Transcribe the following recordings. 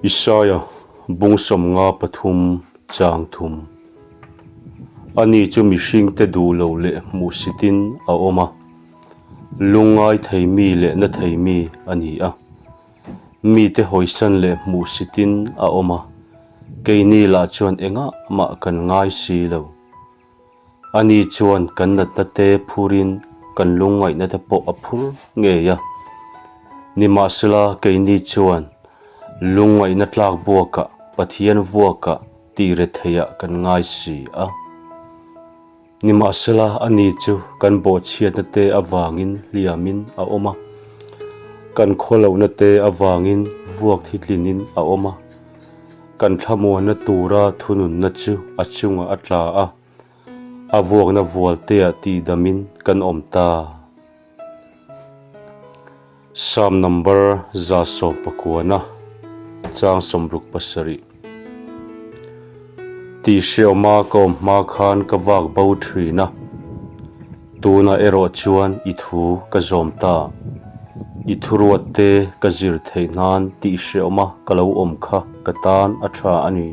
Isaia bung 53 chang thum. Ani chu mihringte duh lo leh hmuhsitin a awm a, lungngai thei mi leh na thei mi a ni a. Mite hawisan leh hmuhsitin a awm a, keini lah chuan engah mah kan ngai si lo. Ani chuan kan natna te phurin kan lungngaihna te pawh a phur ngei a. Nimahsela keini chuan lungngaihna tlak buakah Pathian vuakah tih retheiah kan ngai si a. Nimahsela ani chu kan bawhchhiatna te avangin hliamin a awm a, kan khawlohna te avangin vuak thitlinin a awm a. Kan thlamuanna tura thununna chu a chungah a tla a, a vuakna vualteah tihdamin kan awm ta. Psalm number 119, chang 67. Tih hreawma ka awm hma khan ka vak bo thin a, tunah erawh chuan i thu ka zawm ta. I thuruat te ka zir theih nan tih hreawma ka lo awm kha ka tan a tha a ni.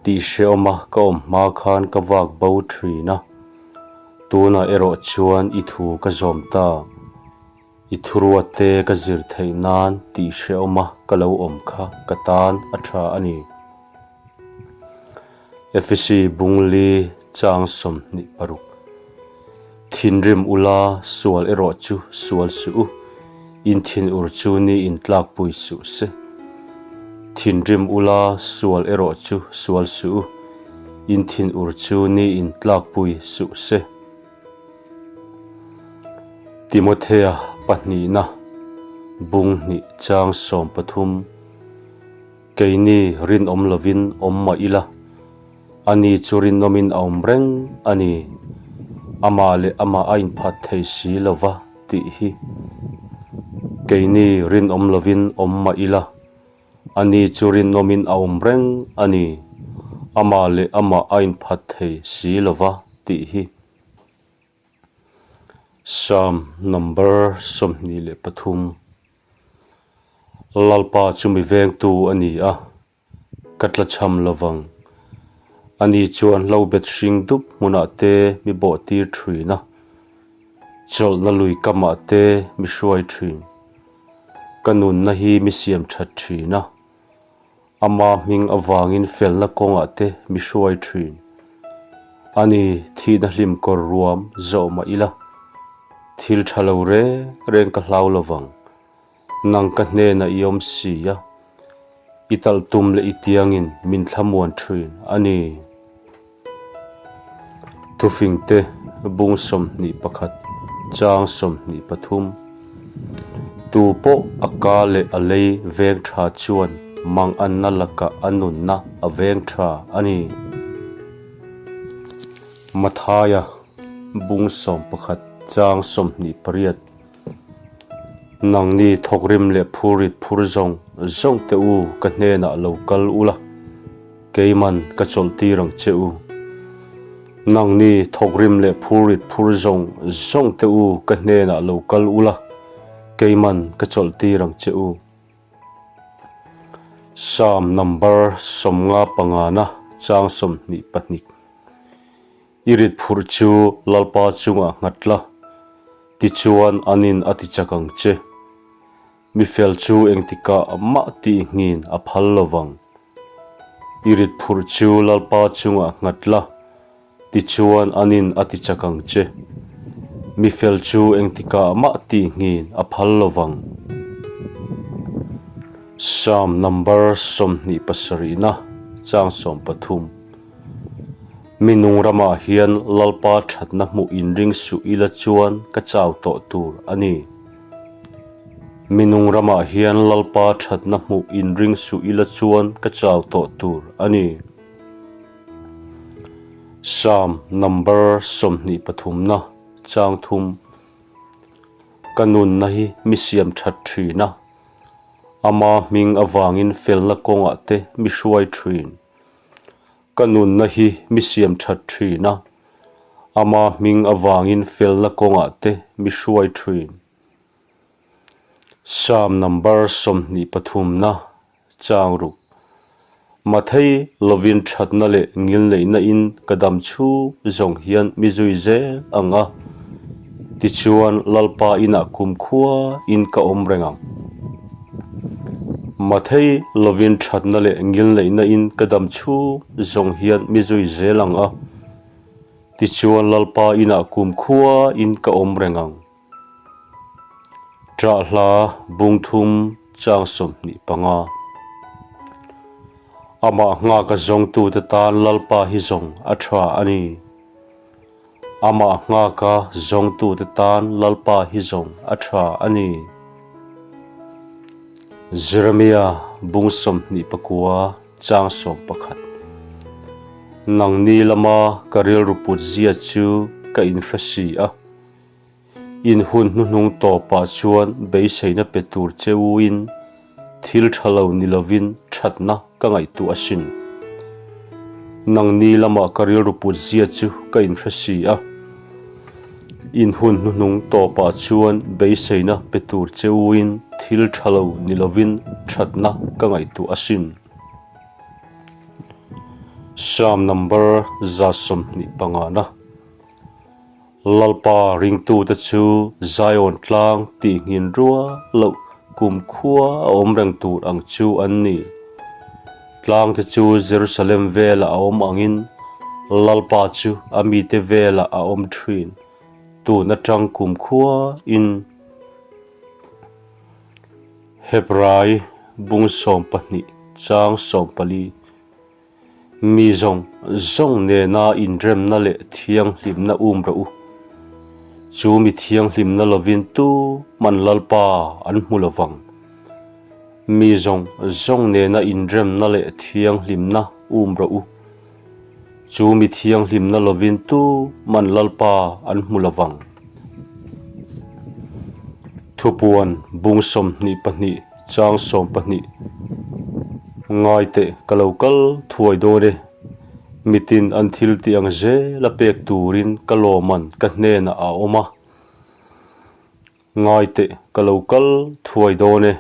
Tih hreawma ka awm hma khan ka vak bo thin a, tunah erawh chuan i thu ka zawm ta. I thuruatte ka zir theih nan tih hrehawma ka lo awm kha ka tan a tha a ni. Efesi Bungli chang 26 Thinrim ula sual erawh chu sual suh u, in thinur chu ni in tlakpui suh se. Thinrim ula sual erawh chu sual suh u, in thinur chu ni in tlakpui suh se. Timothea pahnihna bung hnih chang 13 Keini rinawm lovin awm mah ila, ani chu rinawmin a awm reng a ni, amah leh amah a inphat thei si lova tih hi. Keini rinawm lovin awm mah ila, ani chu rinawmin a awm reng a ni, amah leh amah a inphat thei si lova tih hi. Psalm number 23 Lalpa chu mi vengtu a ni a, ka tlachham lovang. Ani chuan hlobet hring dup hmunah te mi bawhtir thin a, chawlhna lui kamah te mi hruai thin. Ka nunna hi mi siam that thin a, Ama hming avangin felna kawngah te mi hruai thin. Ani thihna hlim kawr ruam zawh mah ila, thil tha lo reng reng ka hlau lovang. Nang ka hnenah i awm si a, i talh tum leh i tiangin min thlamuan thin a ni. Thufingte bung 21 chang 23 Tu pawh a ka leh a lei veng tha chuan mang anna lakah a nunna a veng tha a ni. Mathaia bung 11 chang 28 Nangni thawkrim leh phurit phur zawng zawng te u ka hnenah lo kal ula, keiman ka chawlh tir ang che u. Nangni thawkrim leh phurit phur zawng zawng te u ka hnenah lo kal ula, keiman ka chawlh tir ang che u. Psalm number 55 chang 22. I rit phurh chu Lalpa chungah nghat la, tichuan an in a ti chak ang che. Mi fel chu engtikah mah tih nghin a phal lo vang. I rit phurh chu Lalpa chungah nghat la, tichuan an in a ti chak ang che. Mi fel chu engtikah mah tih nghin a phal lo vang. Psalm number 27 na chang 13. Mi nung ramah hian Lalpa thatna hmuh inring suh ila chuan ka chau tawh tur a ni. Mi nung ramah hian Lalpa thatna hmuh inring suh ila chuan ka chau tawh tur a ni. Psalm number 23 na chang thum Ka nunna hi mi siam that thin a, ama hming avangin felna kawngah te mi hruai thin. Ka nunna hi mi siam that thin a, ama hming avangin felna kawngah te mi hruai thin. Psalm number 23 na. Chang ruk. Mathei lovin thatna leh ngilneihna in ka dam chhung zawng hian mi zui zel ang a, tichuan Lalpa inah kumkhua in ka awm reng ang. Mathei lovin thatna leh ngilneihna in ka dam chhung zawng hian mi zui zel ang a, tichuan Lalpa inah kumkhua in ka awm reng ang. Ṭah hla bung thum chang 25. Amah nghaka zawngtute tan Lalpa hi zawng a ṭha a ni. Amah nghaka zawngtute tan Lalpa hi zawng a ṭha a ni. Jeremia bung 29 chang 11. Nangni lama ka rilru put zia chu ka inhre si a. In hun hnuhnung tawpah chuan beiseina pe tur che uin thil tha lo ni lovin thatna ka ngaihtuah asin. Nangni lamah ka rilru put zia chu ka inhre si a. In hun hnuhnung tawpah chuan beiseina pe tur che uin thil tha lo ni lovin thatna ka ngaihtuah asin. Psalm number 125 na. Lalpa ringtute chu Zion tlang tih nghin rual loh kumkhua a awm reng tur ang chu an ni. Tlangte chu Jerusalem velah a awm angin Lalpa chu a mite velah a awm thin tun atang kumkhua in. Hebrai bung 12 chang 14. Mi zawng zawng nena inremna leh thianghlimna um rawh u. Chu mi thianghlimna lovin tu man Lalpa an hmu lo vang. Mi zawng zawng nena inremna leh thianghlimna um rawh u. Chu mi thianghlimna lovin tu man Lalpa an hmu lo vang. Thupuan bung 22. Chang 12 Ngai teh ka lo kal thuai dawn e, mitin an thil tih ang zel a pek turin ka lawman ka hnenah a awm a. Ngai teh ka lo kal thuai dawn e,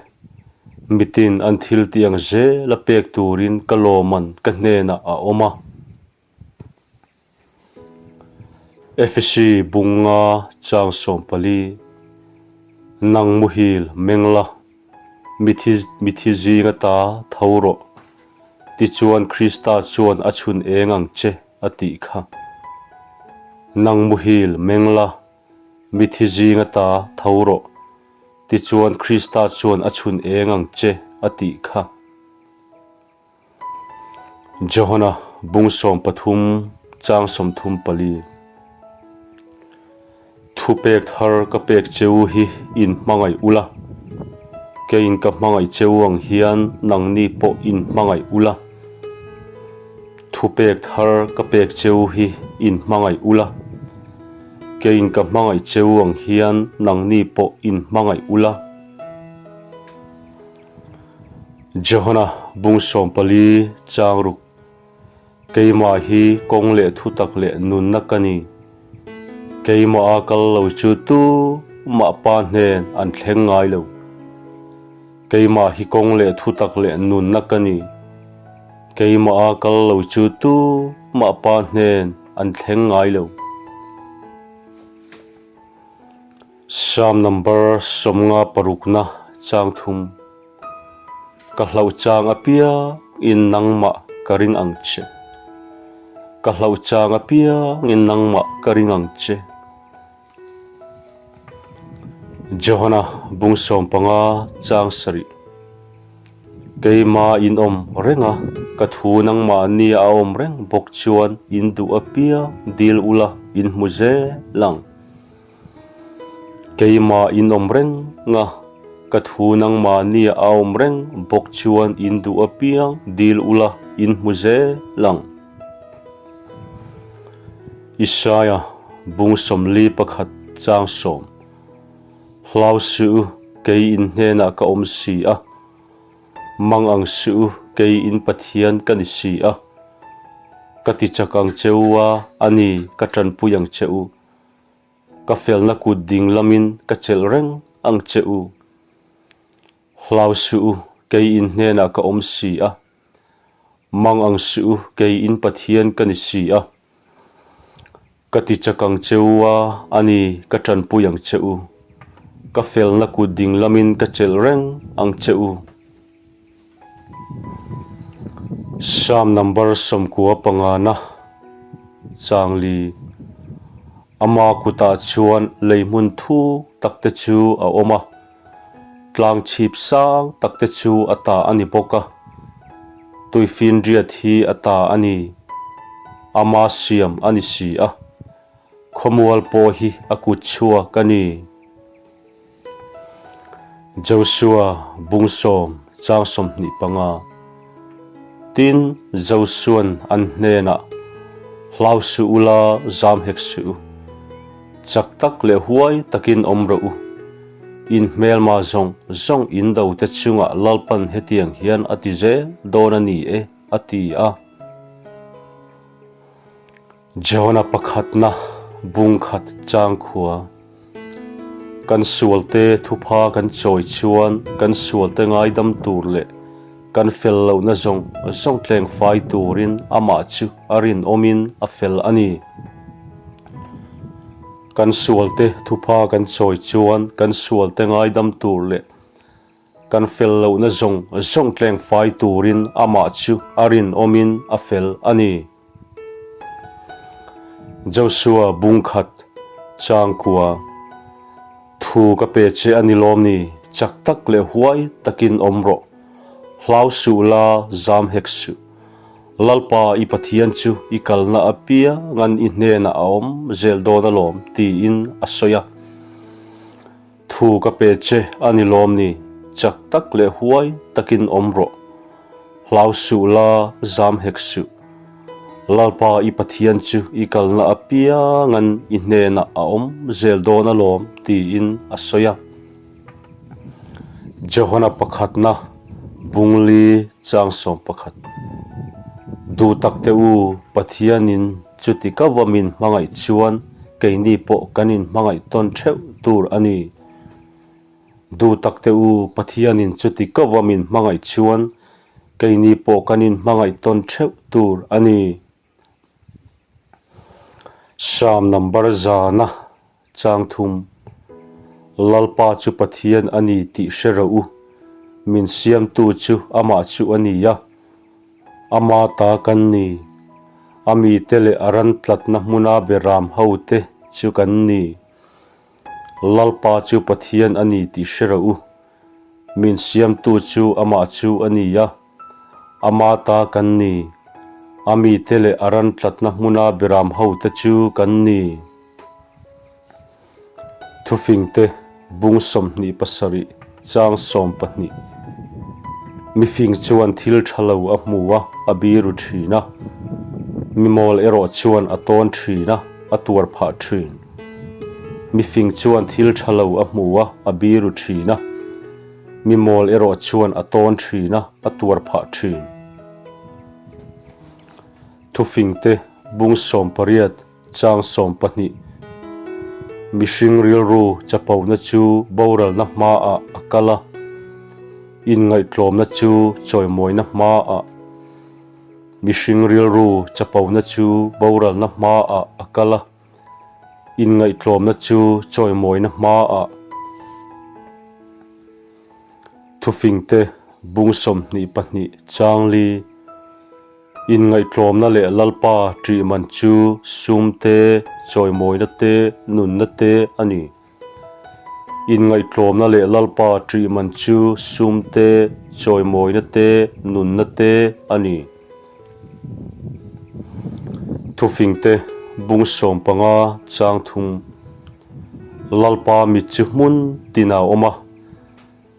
mitin an thil tih ang zel a pek turin ka lawman ka hnenah a awm a. Efesi bunga chang 14, Nang muhil meng la, mithi mithi zing ata tho rawh, tichuan Krista chuan a chhun eng ang che a tih kha. Nang muhil meng la, mithi zing ata tho rawh, tichuan Krista chuan a chhun eng ang che a tih kha. Johana bung 13 chang 34. Thu pek thar ka pek che u hi in hmangaih ula, keiin ka hmangaih che u ang hian nangni pawh in hmangaih ula. Thu pek thar ka pek che u hi in hmangaih ula, keiin ka hmangaih che u ang hian nangni pawh in hmangaih ula. Johana bung 14 chang ruk, Keimah hi kawng leh thutak leh nunna ka ni. Keimah a kal lo chu tu mah pa hnen an thleng ngai lo. Keimah hi kawng leh thutak leh nunna ka ni. Keimah a kal lo chu tu mah pa hnen an thleng ngai lo. Psalm number 56 na chang thum. Ka hlauh chang apiang in nangmah ka ring ang che. Ka hlauh chang apiang in nangmah ka ring ang che. Johana bung 15 chang sarih. Keima in awm reng a, ka thu nangmah ni a awm reng bawk chuan in duh apiang dil ula in hmu zel ang. Keimah in awm reng a, ka thu nangmahni a awm reng bawk chuan in duh apiang dil ula in hmu zel ang. Isaia bung 41 chang 10 Hlau suh u, kei in hnenah ka awm si a, mang ang suh u, kei in Pathian ka ni si a, ka ti chak ang che u a, a ni, ka tanpui ang che u. Ka felna kut ding lamin ka chelh reng ang che u. Hlau suh u, Kei in hnenah ka awm si a. Mang ang suh u, kei in Pathian ka ni si a. Ka ti chak ang che u a, a ni, ka tanpui ang che u. Ka felna kut ding lamin ka chelh reng ang che u. Psalm number 95 Changli Ama kutah chuan lei hmun thuk takte chu a awm a. Tlang chhip sang tak te chu a ta a ni bawk a, tuifinriat hi a ta a ni, ama siam a ni si a, khawmual pawh hi a kut chhuak a ni. Joshua bung sawm chang 25 Tin, Joshua'n an hnenah, Hlau suh ula, zam hek suh u. Chak tak leh huai takin awm rawh u. In hmelma zawng zawng in do te chungah Lalpan hetiang hian a ti zel dawn a ni e, a ti a. Jona pakhatna bung khat chang khua. Kan sualte thupha kan chawi chuan kan sualte ngaidam tur leh kan fel lohna zawng zawng tleng fai turin amah chu a rinawmin a fel a ni. Kan sualte thupha kan chawi chuan kan sualte ngaidam tur leh kan fel lohna zawng zawng tleng fai turin amah chu a rinawmin a fel a ni. Joshua bung khat chang kua Thu ka pe che a ni lawm ni, chak tak leh huai takin awm rawh. Hlau suh la, zam hek suh. Lalpa i Pathian chu i kalna apiangan i hnenah a awm zel dawn alawm tiin a sawi a. Thu ka pe che a ni lawm ni, chak tak leh huai takin awm rawh. Hlau suh la, zam hek suh. Lalpa i Pathian chu i kalna apiangan i hnenah a awm zel dawn alawm tiin a sawi a. Johana pakhatna Bungli chang 11 Duh tak teh u, Pathianin chuti ka va min hmangaih chuan keini pawh kan inhmangaih tawn theuh tur a ni. Duh tak teh u, Pathianin chuti ka va min hmangaih chuan keini pawh kan inhmangaih tawn theuh tur a ni. Psalm number zana chang thum, Lalpa chu Pathian a ni tih hre rawh u, min siamtu chu amah chu a ni a, ama ta kan ni, a mite leh a ran tlatna hmuna beram hote chu kan ni. Lalpa chu Pathian a ni tih hre rawh u, min siamtu chu amah chu a ni a, Ama ta kan ni, a mite leh a ran tlatna hmuna beram hote chu kan ni. Thufingte bung 27 chang 12 Mifing chuan thil tha lo a hmu a, a biru thin a, mimawl erawh chuan a tawn thin a, a tuar phah thin. Mifing chuan thil tha lo a hmu a, a biru thin a, mimawl erawh chuan a tawn thin a, a tuar phah thin. Thufingte bung 18 chang 12 Mihring rilru chapona chu boralna hmaah a kal a, inngaihtlawmna chu chawimawina hmaah. Mihring rilru chapona chu boralna hmaah a kal a, inngaihtlawmna chu chawimawina hmaah. Thufingte bung 22 chang li Inngaihtlawmna leh Lalpa ṭih man chu sum te, chawimawina te, nunna te a ni. Inngaihtlawmna leh Lalpa ṭih man chu sum te, chawimawina te, nunna te a ni. Thufingte bung 15 chang thum Lalpa mit chu hmun tinah a awm a.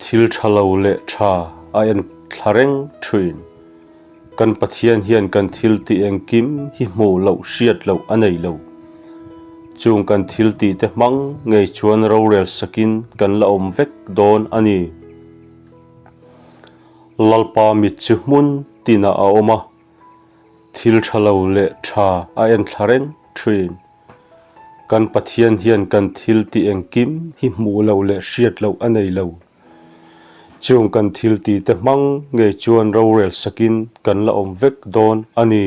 Thil tha lo leh tha a en thla reng thin. Kan Pathian hian kan thil tih engkim hi hmuh loh hriat loh a nei lo. Chung kan thil tih te hmang ngei chuan rorel sakin kan la awm vek dawn a ni. Lalpa mit chu hmun tinah a awm a, thil tha lo leh tha a en thla reng thin. Kan Pathian hian kan thil tih engkim hi hmuh loh leh hriat loh a nei lo. Chung kan thil ti te hmang ngei chuan rorel sakin kan la awm vek dawn a ni.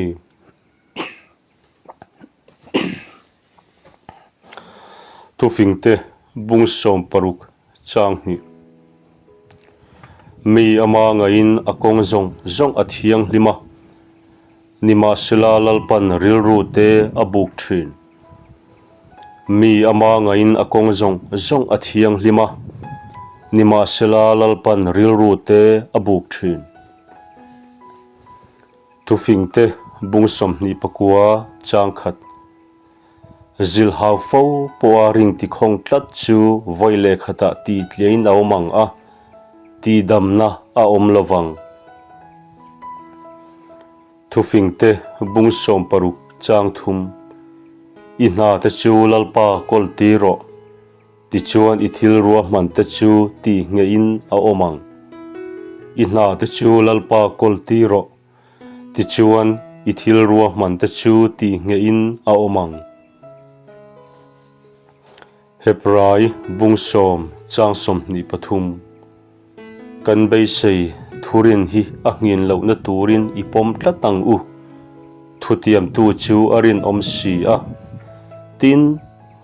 Thufingte bung 60 chang hnih. Mi ama ngaiin a kawng zawng zawng a thianghlim a, nimahsela Lalpan rilru te a buk thin. Mi ama ngaiin a kawng zawng zawng a thianghlim a, nimahsela Lalpan rilru te a buk thin. Thufingte bung 29 chang khat. Zilhau fo pawha ring tikhawng tlat chu vawi leh khatah tih tliain a awm ang a, tihdamna a awm lo vang. Thufingte bung 60 chang thum. I hna te chu Lalpa kawl tir rawh, tichuan i thil ruahman te chu tih ngeihin a awm ang. I hna te chu Lalpa kawl tir rawh, Tichuan, i thil ruahman te chu tih ngeihin a awm ang. Hebrai bung sawm chang 23 Kan beisei thurin hi a nghin lohna turin i pawm tlat ang u. Thutiamtu chu a rinawm si a. Tin,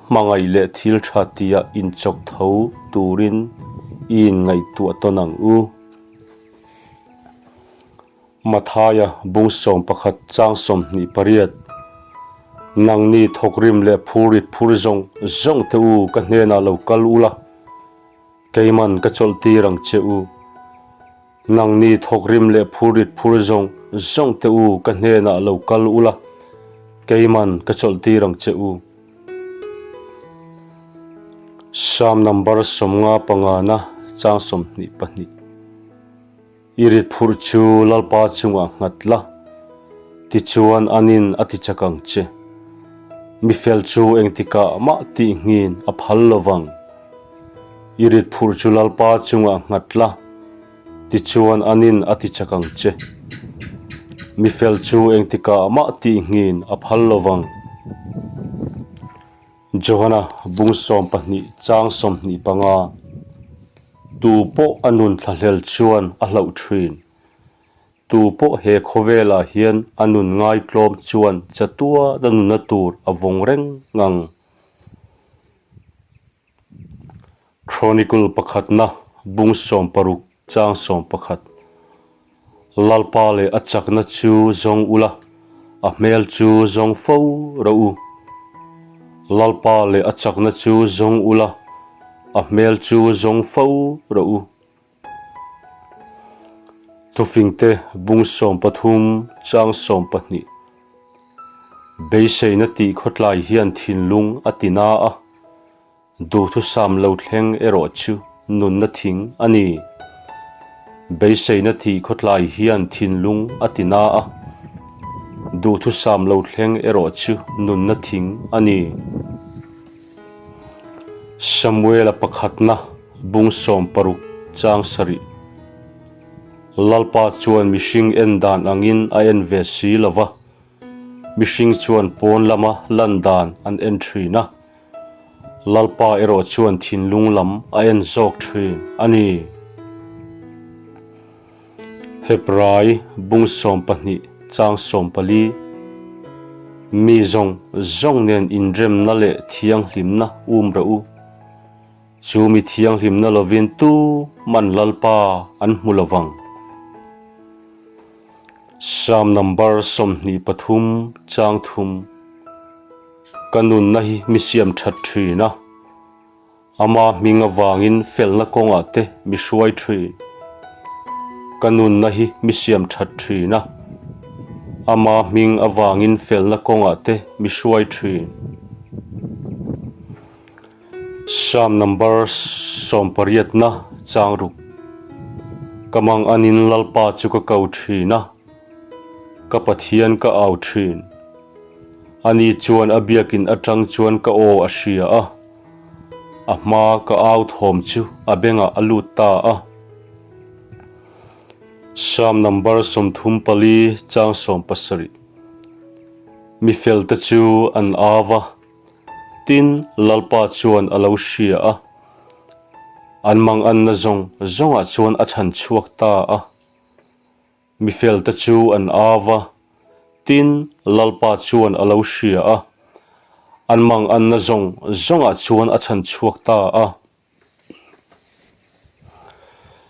hmangaih leh thil tha tia inchawk tho turin i inngaihtuah tawn ang u. Mathaia bung 11 chang 28 Nangni thawkrim leh phurrit phur zawng zawng te u ka hnenah lo kal ula, keiman ka chawlh tir ang che u. Nangni thawkrim leh phurrit phur zawng zawng te u ka hnenah lo kal ula, keiman ka chawlh tir ang che u. Psalm number 55 na chang 22. I rit phurh chu Lalpa chungah nghat la, tichuan anin a ti chak ang che. Mi fel chu engtikah mah tih nghin a phal lo vang. I rit phurh chu Lalpa chungah nghat la, tichuan anin a ti chak ang che. Mi fel chu engtikah mah tih nghin a phal lo vang. Johana bung 12 chang 25, Tu pawh a nun thlahlel chuan a hlauh thin. Tu pawh he khawvelah hian a nun ngaitlawm chuan chatuan a nunna tur a vawng reng ang. Chronicle pakhatna bung 60 chang 11. Lalpa leh a chakna chu zawng ula, a hmel chu zawng fo rawh u. Lalpa leh a chakna chu zawng ula, a hmel chu zawng fo rawh u. Thufingte bung 13 chang 12. Beiseina tih khawtlai hian thinlung a ti na a. Duhthusam lo thleng erawh chu nunna thing a ni. Beiseina thih khawtlai hian thinlung a ti na a, duhthusam lo thleng erawh chu nunna thing a ni. Samuela pakhatna bung 60 chang sarih. Lalpa chuan mihring en dan angin a en ve si lo va, mihring chuan pawn lama lan dan an en thin a. Lalpa erawh chuan thinlung lam a en zawk thin a ni. Hebrai bung 12 chang 14 Mi zawng zawng nen inremna leh thianghlimna um rawh u. Chu mi thianghlimna lovin tu man Lalpa an hmu lovang. Psalm number 23 chang thum Ka nunna hi mi siam that thin a, ama hming avangin felna kawngah te mi hruai thin. Ka nunna hi mi siam that thin a, ama hming avangin felna kawngah te mi hruai thin. Psalm number 80 na chang ruk Ka mang anin Lalpa chu ka ko thin a, ka Pathian ka au thin. Ani chuan a biakin atang chuan ka aw a hria a, a hma ka au thawm chu a bengah a lut ta a. Psalm number 34 chang 17 Mi felte chu an au va, Tin, Lalpa chuan a lo hria a. An manganna zawng zawngah chuan a chhan chhuak ta a. Mi felte chu an au va, tin, Lalpa chuan a lo hria a. An manganna zawng zawngah chuan a chhan chhuak ta a.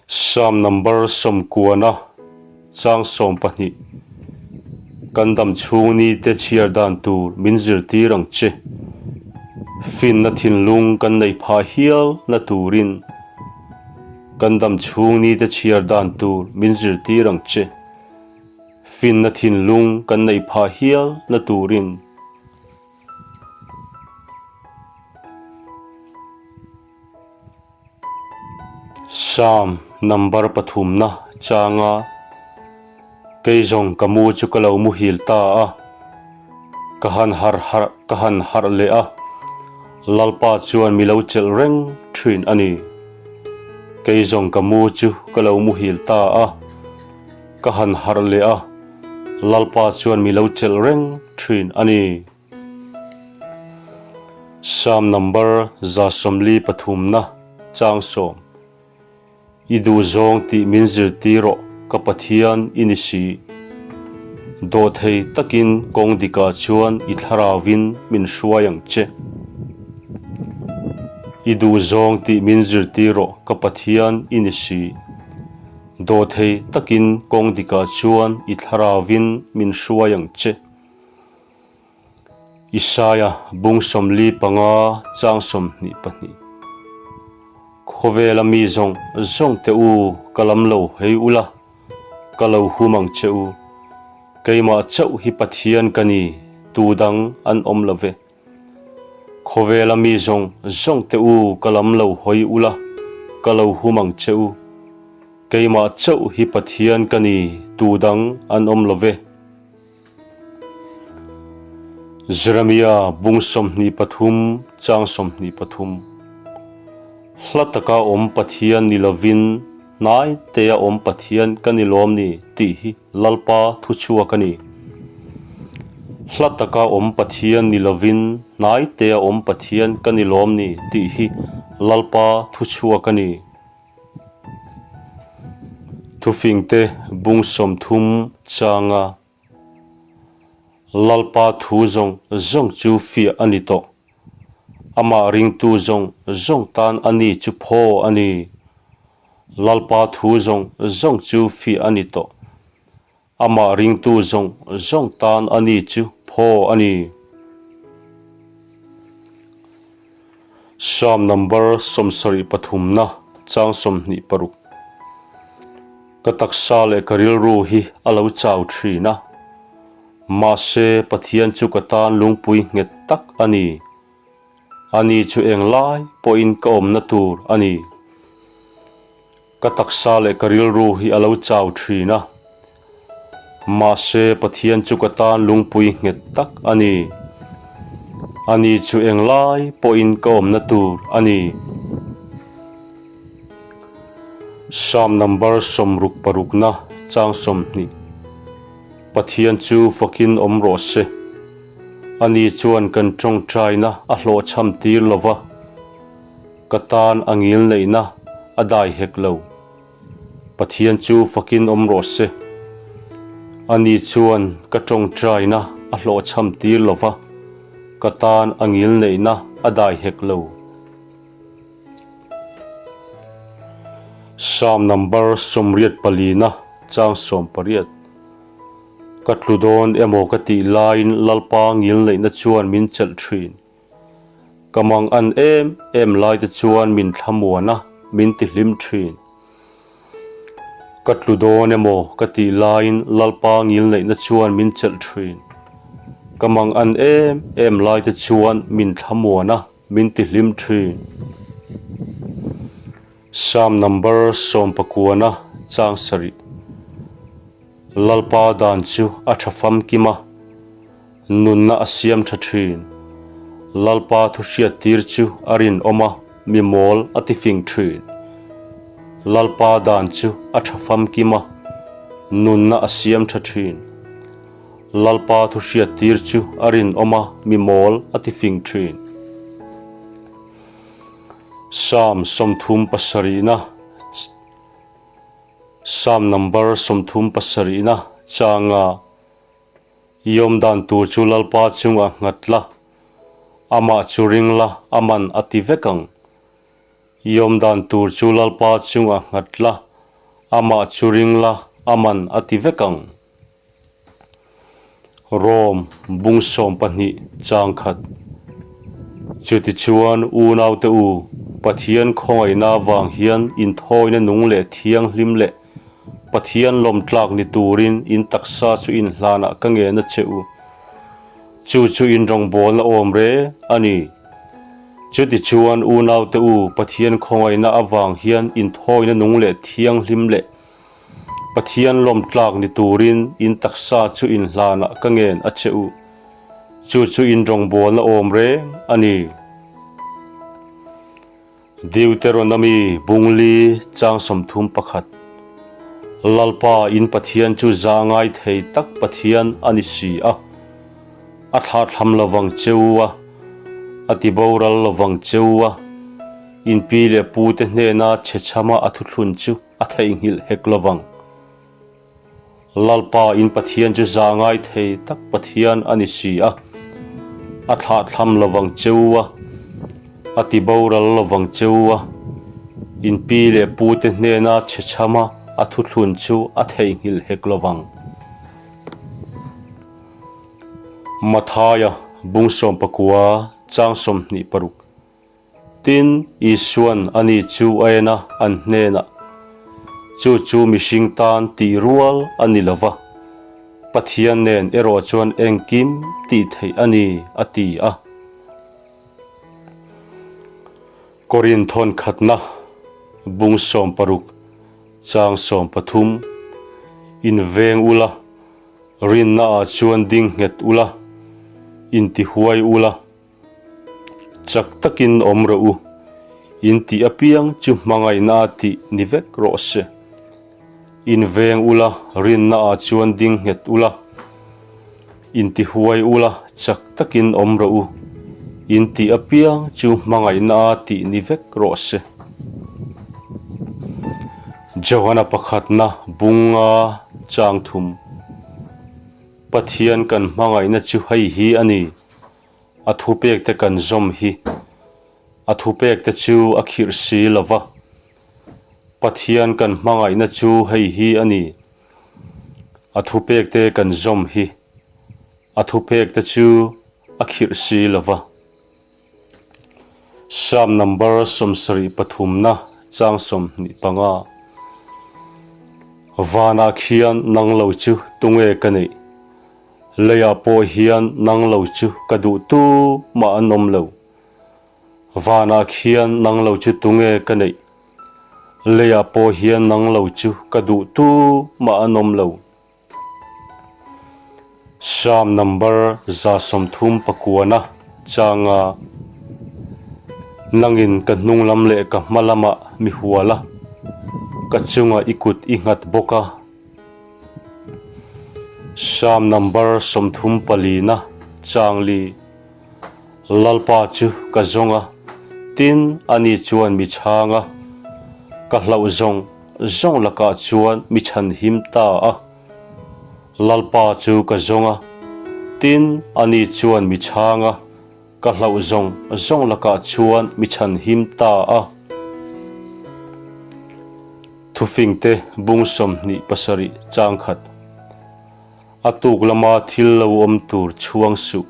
Psalm number sawmkuana chang 12 Kan dam chhung ni te chhiar dan tur min zirtir ang che. Finna thinlung kan nei phah hial na turin kan dam chhung ni te chhiar dan tur min zirtir ang che. Finna thinlung kan nei phah hial na turin. Psalm number pathumna changa kei zawng ka mu chu ka lo muhil ta a, ka han harh harh ka han harh leh a, Lalpa chuan mi lo chelh reng thin a ni. Kei zawng ka mu chu ka lo muhil ta a, ka han harh leh a, Lalpa chuan mi lo chelh reng thin a ni. Psalm number 133 na chang sawm. I duhzawng tih min zirtir rawh ka Pathian i ni si. Dawhthei takin kawng dikah chuan i thlarauvin min hruai ang che. I duhzawng tih min zirtir rawh ka Pathian i ni si. Dawhthei takin kawng dikah chuan i thlarauvin min hruai ang che. Isaia bung 45 chang 22. Khawvela mi zawng zawng te u ka lam lo hei ula, ka lo hum ang che u. Keimah chauh hi Pathian ka ni, tu dang an awm lo ve. Khawvela mi zawng zawng te u ka lam lo hawi ula, ka lo hum ang che u. Keimah chauh hi Pathian ka ni, tu dang an awm lo ve. Jeremia bung 23 chang 23 Hla taka awm Pathian ni lovin hnai tea awm Pathian ka ni lawm ni tih hi Lalpa thu chhuak a ni. Hla taka awm Pathian ni lovin hnai tea awm Pathian ka ni lawm ni tih hi Lalpa thu chhuak a ni. Thufingte bung 30 changa Lalpa thu zawng zawng chu fiah a ni tawh. Amah ringtu zawng zawng tan a ni chu phaw a ni. Lalpa thu zawng zawng chu fiah a ni tawh. Amah ringtu zawng zawng tan a ni chu phaw a ni. Psalm number 73 na chang 26. Ka taksa leh ka rilru hi a lo chau thin a, mahse Pathian chu ka tan lungpui nghet tak a ni. Ani chu englai pawhin ka awmna tur a ni. Ka taksa leh ka rilru hi a lo chau thin a, mahse Pathian chu ka tan lungpui nghet tak a ni. Ani chu englai pawhin ka awmna tur a ni. Psalm number 66 na chang 20. Pathian chu fakin awm rawh se. Ani chuan kan tawngtaina a hlawhchham tir lova. Ka tan a ngil neihna a dai hek lo. Pathian chu fakin awm rawh se. Ani chuan ka tawngtaina a hlawhchham tir lova, ka tan a ngil neihna a dai hek lo. Psalm number 84 na chang 18. Ka tlu dawn emaw ka tih laiin Lalpa ngil neihna chuan min chelh thin. Ka mang an em em lai te chuan min thlamuan a, min ti hlim thin. Ka tlu dawn emaw ka tih laiin Lalpa ngil neihna chuan min chelh thin. Ka mang an em em lai te chuan min thlamuan a, min ti hlim thin. Psalm number 19 na chang sarih. Lalpa dan chu a tha famkim a, nunna a siam tha thin. Lalpa thu hriattir chu a rinawm a, mi mawl a ti fing thin. Lalpa dan chu a tha famkim a, nunna a siam tha thin. Lalpa thu hriattir chu a rinawm a, mi mawl a ti fing thin. Psalm 37na Psalm number 37na changa I awm dan tur chu Lalpa chungah nghat la, amah chu ring la, a man a ti vek ang. I awm dan tur chu Lalpa chungah nghat la, amah chu ring la, a man a ti vek ang. Rom bung 12 chang khat. Chutichuan unaute u, Pathian khawngaihna avang hian inthawina nung leh thianghlim leh Pathian lawmtlak ni turin in taksa chu inhlanah ka ngen a che u. Chu chu in rawngbawlna awm reng a ni. Chutichuan unaute u, Pathian khawngaihna avang hian inthawina nung leh thianghlim leh Pathian lawmtlak ni turin in taksa chu inhlanah ka ngen a che u. Chu chu in rawngbawlna awm reng a ni. Deuteronomy bungli chang 31 Lalpa in Pathian chu za ngai thei tak Pathian a ni si a, a thlathlam lovang cheu a, a ti boral lovang cheu a, in pi leh pute hnena chhechhama a thuthlun chu a theihnghilh hek lovang. Lalpa in Pathian chu za ngai thei tak Pathian a ni si a, a thlahthlam lovang cheu a, a ti boral lovang cheu a, in pi leh pute hnena chhechhama a thuthlun chu a theihnghilh hek lovang. Mathaia bung 19 chang 26. Tin, Isua'n ani chu a en a, an hnenah, Chu chu mihring tan tih rual a ni lo va, Pathian nen erawh chuan engkim tih theih a ni, a ti a. Korin thawn khatna, bung 60, chang 13, Inveng ula, rinnaah chuan ding nghet ula, intihuai ula. Chak takin awm rawh u, in tih apiang chu hmangaihna a tih ni vek rawh se. In veng ula, rinna ah chuan ding nghet ula, in ti huai ula, chak takin awm rawh u, in tih apiang chu hmangaihna a tih ni vek rawh se. Johana pakhatna bunga chang thum. Pathian kan hmangaihna chu hei hi a ni. A thupekte kan zawm hi a thupekte chu a khirh si lo va, Pathian kan hmangaihna chu hei hi a ni, a thupekte kan zawm hi a thupekte chu a khirh si lo va. Psalm number 73 na chang 25. Vanah khian nang lo chu tunge ka neih? Leiah pawh hian nang lo chu ka duh tu mah an awm lo. Vanah khian nang lo chu tunge ka neih? Leiah pawh hian nang lo chu ka duh tu mah an awm lo. Psalm number 139 changa Nangin ka hnung lam leh ka hma lamah mi hual a, ka chungah i kut i nghat bawk a. Psalm number 34 na changli Lalpa chu ka zawng a, tin ani chuan mi chhang a, ka hlauh zawng zawng lakah chuan mi chhanhim ta a. Lalpa chu ka zawng a, tin ani chuan mi chhang a, Ka hlauh zawng zawng lakah chuan mi chhanhim ta a. Thufingte bung 27 chang khat. A tuk lama thil lo awm tur chhuang suh.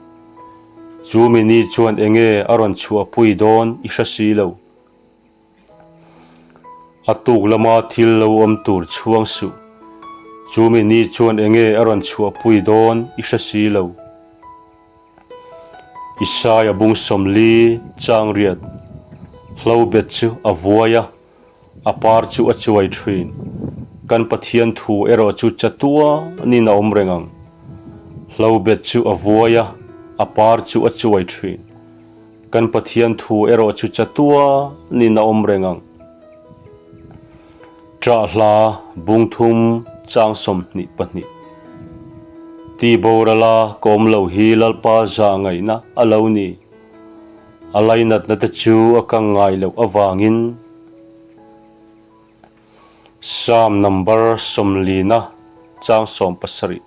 Chu mi ni chuan enge a rawn chhuahpui dawn i hre si lo. A tuk lama thil lo awm tur chhuang suh. Chu mi ni chuan enge a rawn chhuahpui dawn i hre si lo. Isaia bung 40 chang riat Hlo bet chu a vuai a, a par chu a chuai thin. Kan Pathian thu erawh chu chatuanin a awm reng ang. Hlo bet chu a vuai a, a par chu a chuai thin. Kan Pathian thu erawh chu chatuanin a awm reng ang. Ṭah hla bung thum chang 22. Ti borala ka awm lo hi Lalpa zah ngaihna a lo ni. A lainatna te chu a kang ngai loh avangin Psalm number sawmlina chang 70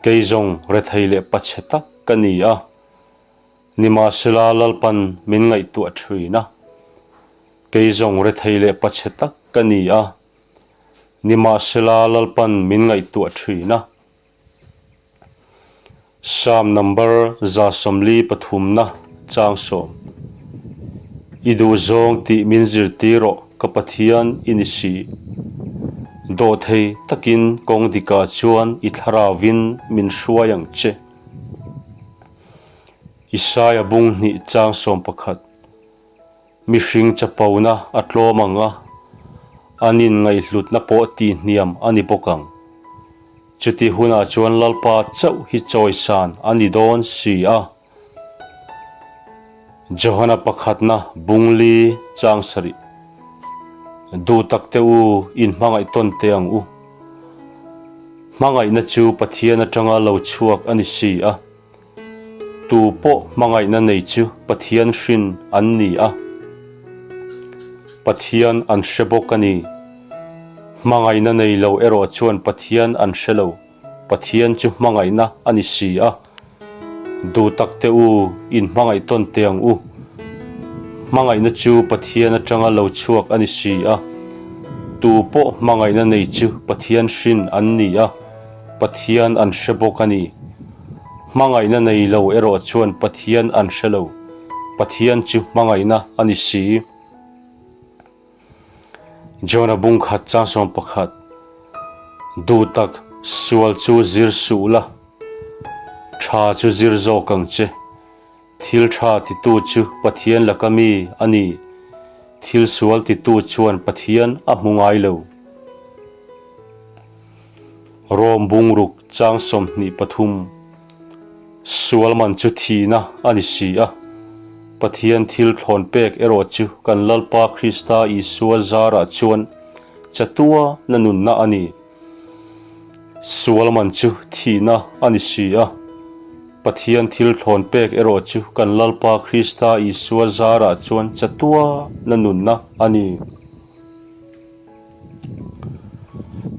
Kei zawng rethei leh pachhe tak ka ni a, nimahsela Lalpan min ngaihtuah thin a. Kei zawng rethei leh pachhe tak ka ni a, nimahsela Lalpan min ngaihtuah thin a. Psalm number 143na chang sawm. I duhzawng tih min zirtir rawh ka Pathian i ni si. Dawhthei takin kawng dikah chuan i thlarauvin min hruai ang che. Isaia bung hnih chang 11. Mihring chapona a tlawm ang a, an inngaihhlutna pawh tihhniam a ni bawk ang. Chuti hunah chuan Lalpa chauh hi chawisan a ni dawn si a. Johana pakhatna bungli chang sarih. Duh tak teh u, inhmangaih tawn teh ang u. Hmangaihna chu Pathian atanga lo chhuak a ni si a. Tu pawh hmangaihna nei chu Pathian hrin an ni a, Pathian an hre bawk a ni. Hmangaihna nei lo erawh chuan Pathian an hre lo, Pathian chu hmangaihna a ni si a. Duh tak teh u, in hmangaih tawn teh ang u. Hmangaihna chu Pathian atanga lo chhuak a ni si a. Tu pawh hmangaihna nei chu Pathian hrin an ni a. Pathian an hre bawk a ni. Hmangaihna nei lo erawh chuan Pathian an hre lo. Pathian chu hmangaihna a ni si. Jona bung khat chang 11, Duh tak, sual chu zir suh la, tha chu zir zawk ang che. Thil tha titu chu Pathian laka mi a ni, thil sual titu chuan Pathian a hmu ngai lo. Rom bungruk chang 23, Sual man chu thihna a ni si a, Pathian thil thlawn pek erawh chu kan Lalpa Krista Isua zarah chuan chatua na nunna a ni. Sual man chu thihna a ni si a, Pathian thil thlawn pek erawh chu kan Lalpa Krista Isua zarah chuan chatua na nunna a ni.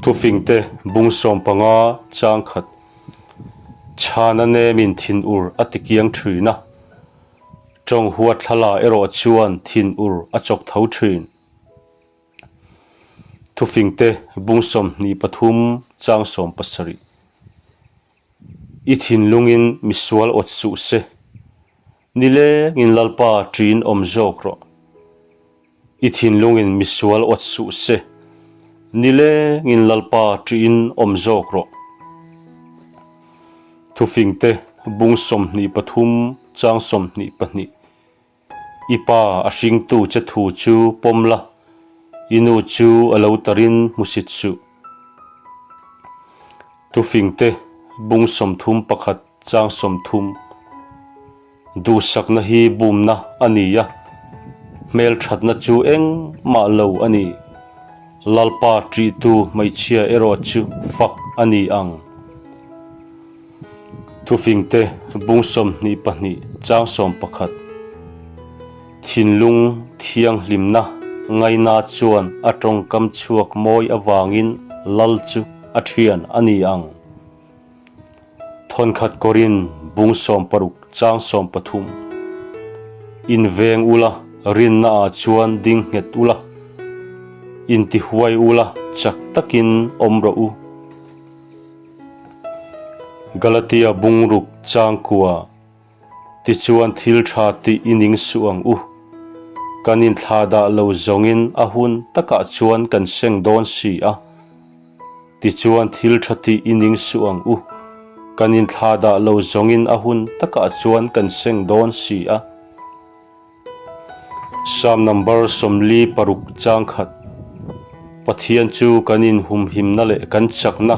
Thufingte bung 15 chang khat Chhana nemin thinur a tikiang thin a, tawng huathlala erawh chuan thinur a chawk tho thin. Thufingte bung 23 chang 70 I thinlungin misual awt suh se, nilengin Lalpa ṭin awm zawk rawh. I thinlungin misual awt suh se, nilengin Lalpa ṭin awm zawk rawh. Thufingte bung 23 chang 22 I pa a hringtu che thu chu pawm la, i nu chu a lo tarin hmusit suh. Tufingte bung 31 chang 30 Duhsakna hi bumna a ni a, hmelthatna chu engmah lo a ni. Lalpa ṭihtu hmeichhia erawh chu fak a ni ang. Thufingte bung 22 chang 11 Thinlung thianghlimna ngaina chuan a tawngkam chhuak mawi avangin lal chu a thian a ni ang. Thawnkhat Korin bung 60 chang 13 Inveng ula, rinna ah chuan ding nghet ula, intihuai ula, chak takin awm rawh u. Galatia bungruk changkua tichuan thil tha tih i ning suh ang u. Kan inthlah dah lo zawngin a hun takah chuan kan seng dawn si a. Tichuan thil tha tih i ning suh ang u. Kan inthlah dah lo zawngin a hun takah chuan kan seng dawn si a. Psalm number 46 chang khat Pathian chu kan inhumhimna leh kan chakna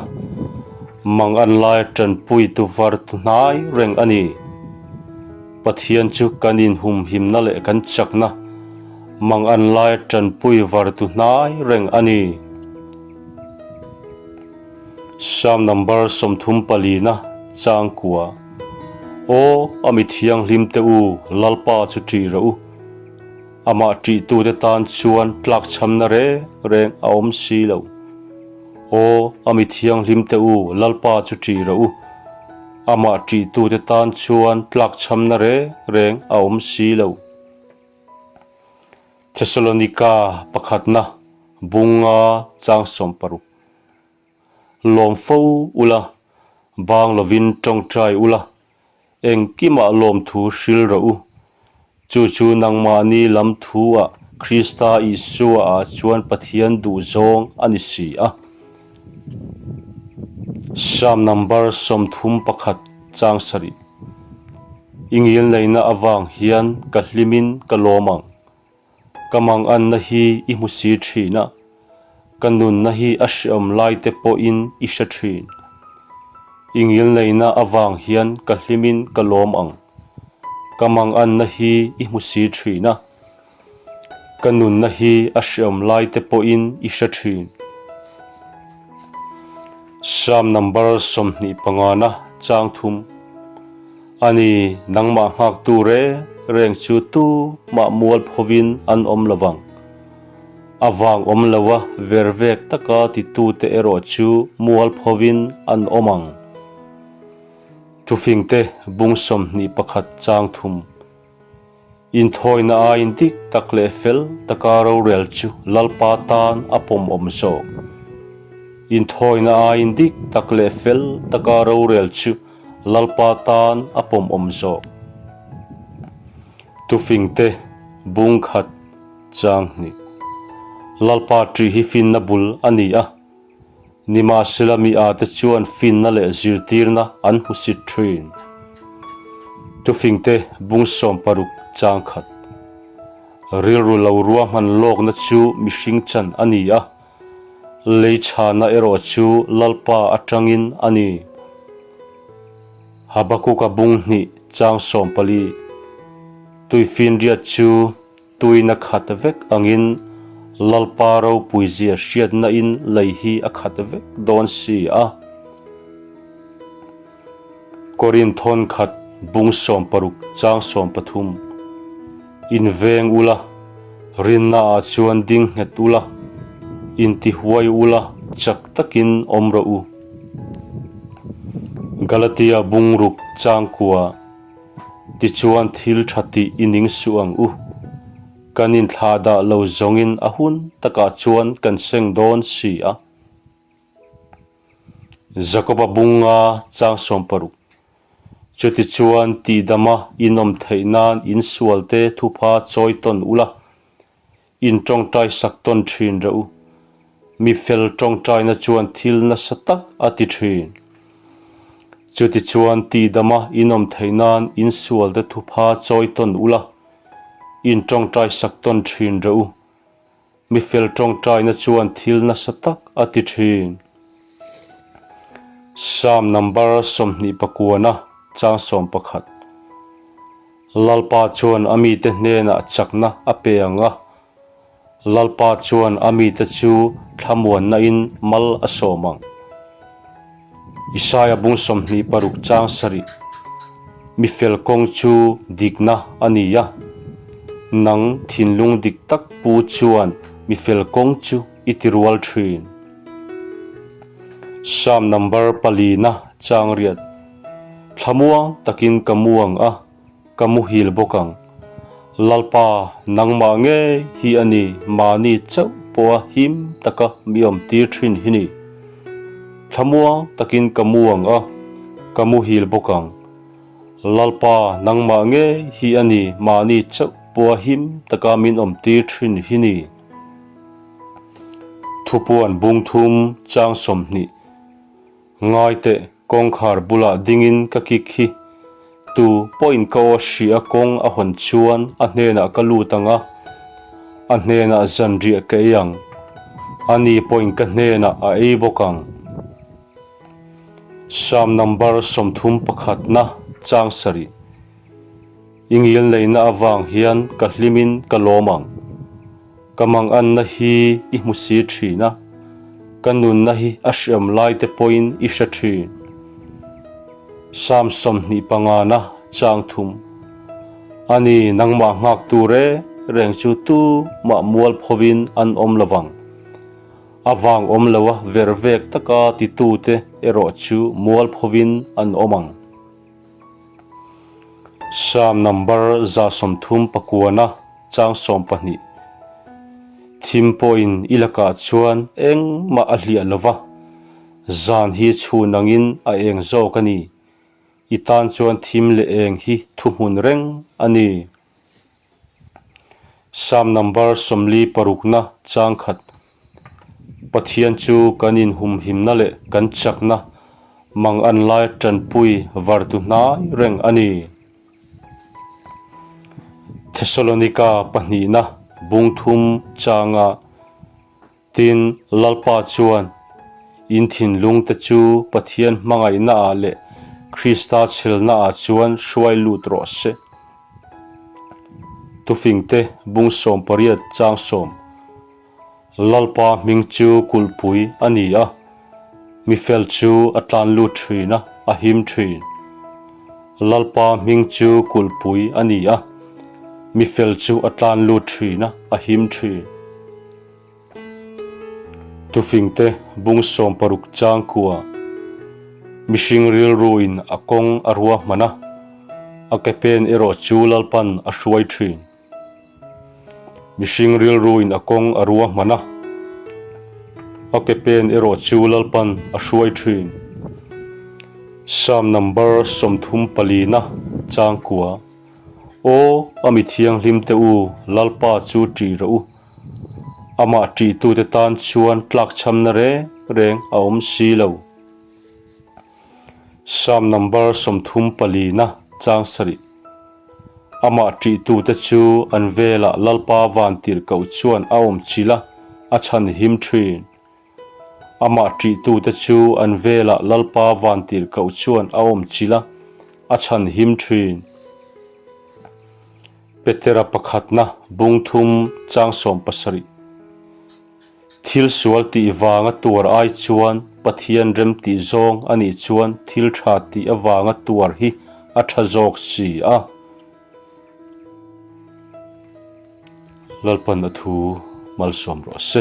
mang an lai tanpui tu var tu hnai reng a ni. Pathian chu kan inhumhimna leh kan chakna mang an lai tanpui var tu hnai reng a ni. Psalm number 34 na chang kua. Aw, a mi thianghlimte u, Lalpa chu ṭih rawh u. Amah ṭihtute tan chuan tlakchhamna reng reng a awm si lo. Aw, a mi thianghlimte u, Lalpa chu ṭih rawh u. Amah ṭihtute tan chuan tlakchhamna reng reng a awm si lo. Thesalonika pakhatna bunga chang 60. Lawm fo ula, bang lovin tawngtai ula, engkimah lawmthu hril rawh u. Chu chu nangmahni lam thu-ah Krista Isua-ah chuan Pathian duh zawng a ni si a. Psalm number 31 chang sarih. I ngilneihna avang hian ka hlimin ka lawm ang. Ka manganna hi i hmu si thin a, ka nunna hi a hreawm lai te pawhin i hre thin. I ngilneihna avang hian ka hlimin ka lawm ang. Ka manganna hi i hmu si thin a, ka nunna hi a hreawm lai te pawhin i hre thin. Psalm number 25 na chang thum. A ni, nangmah nghaktu reng reng chu tumah mual phovin an awm lo vang. A vang awm loa ver vek taka titute erawh chu mual phovin an awm ang. Thufingte bung 21 chang thum. Inthawina aiin dik tak leh fel taka rorel chu Lalpa tan a pawmawm zawk. Inthawina aiin dik tak leh fel taka rorel chu Lalpa tan a pawmawm zawk. Tufingte bung khat chang hnih. Lalpa ṭih hi finna bul a ni a. Nimahsela mi ate chuan finna leh zirtirna an hmusit thin. Tufingte bung 60 chang khat. Rilru lo ruahman lawkna chu mihring chan a ni a, lei chhana erawh chu Lalpa atangin a ni. Habakuka bung hnih chang 14. Tuifinriat chu Tuina khat vek angin Lalpa ropuizia hriatna in lei hi a khat vek dawn si a. Korin thawn khat bung 60 chang 13. In veng ula, rinna ah chuan ding nghet ula, intihuai ula chak takin awm rawh u. Galatia bung ruk chang kua. Tichuan thil tha tih i ning suh ang u. Kan inthlah dah lo zawngin a hun takah chuan kan seng dawn si a. Jakoba bunga chang 60. Chutichuan tihdama inawm theih nan insualte thupha chawi tawn ula. In tawngtai sak tawn thin reuh u. Mi fel tawngtaina chuan thil nasa tak a ti thin. Chutichuan tihdama in awm theih nan in sualte thupha chawi tawn ula, in tawngtai sak tawn thin reuh u. Mi fel tawngtaina chuan thil nasa tak a ti thin. Psalm number 29 na chang 11. Lalpa chuan a mite hnenah chakna a pe ang a, Lalpa chuan a mite chu thlamuannain mal a sawm ang. Isaia bung 26 chang sarih, Mi fel kawng chu dikna a ni a, nang thinlung dik tak pu chuan mi fel kawng chu i ti rual thin. Psalm number pali na chang riat. Thlamuang takin ka mu ang a, ka muhil bawk ang. Lalpa, nangmah ngei hi a ni mahni chauh pawha him taka mi awm tir thin hi ni. Thlamuang takin ka mu ang a, ka muhil bawk ang. Lalpa, nangmah ngei hi a ni mahni chauh pawha him taka min awm tir thin hi ni. Thupuan bung thum chang 20. Ngai teh, kawngkhar bulah dingin ka kik hi. Tu pawhin ka aw hria kawng a hawn chuan a hnenah ka lut ang a, a hnenah zanriah ka ei ang. Ani pawhin ka hnenah a ei bawk ang. Psalm number 31 na chang sarih. I ngilneihna avang hian ka hlimin ka lawm ang. Ka manganna hi i hmu si thin a, ka nunna hi a hriam lai te pawhin i hre thin. Psalm 25 na. chang thum. A ni, nangmah nghaktu reng reng chu tumah mualphovin an awm lo vang. A vang awm loa ver vek taka titute erawh chu mualphovin an awm ang. Psalm number 130 pakuana chang 12 Thim pawhin i lakah chuan engmah a hliah lo va, zan hi chhun angin a eng zawk a ni. I tan chuan thim leh eng hi thuhmun reng a ni. Psalm number 46 na chang khat Pathian chu kan inhumhimna leh kan chakna mang an lai tanpui vartu hnai reng a ni. Thesalonika pahnihna bung thum changa Tin, Lalpa chuan in thinlungte chu Pathian hmangaihnaah leh Krista chhelnaah chuan hruai lut rawh se. Tufingte bung 18 chang sawm. Lalpa hming chu kulhpui a ni a, mi fel chu a tlan lut thin a, a him thin. Lalpa hming chu kulhpui a ni a, mi fel chu a tlan lut thin a, a him thin. Tufingte bung 60 chang kua, Mihring rilruin a kawng a ruahman a, a ke pen erawh chu Lalpan a hruai thin. Mihring rilruin a kawng a ruahman a, a ke pen erawh chu Lalpan a hruai thin. Psalm number 34 na chang kua, Aw, a mi thianghlim te u, Lalpa chu ṭih rawh u. Amah ṭihtute tan chuan tlakchhamna reng reng a awm si lo. Psalm number 34 na chang sarih. Amah ṭihtute chu an velah Lalpa vantirhkoh chuan a awm chilh a, a chhan him ṭhin. Amah ṭihtute chu an velah Lalpa vantirhkoh chuan a awm chilh a, a chhan him ṭhin. Petera pakhatna bung thum chang 17. Thil sual tih vanga tuar ai chuan Pathian rem tih zawng a nih chuan thil tha tih avanga tuar hi a tha zawk si a. Lalpan a thu malsawm rawh se.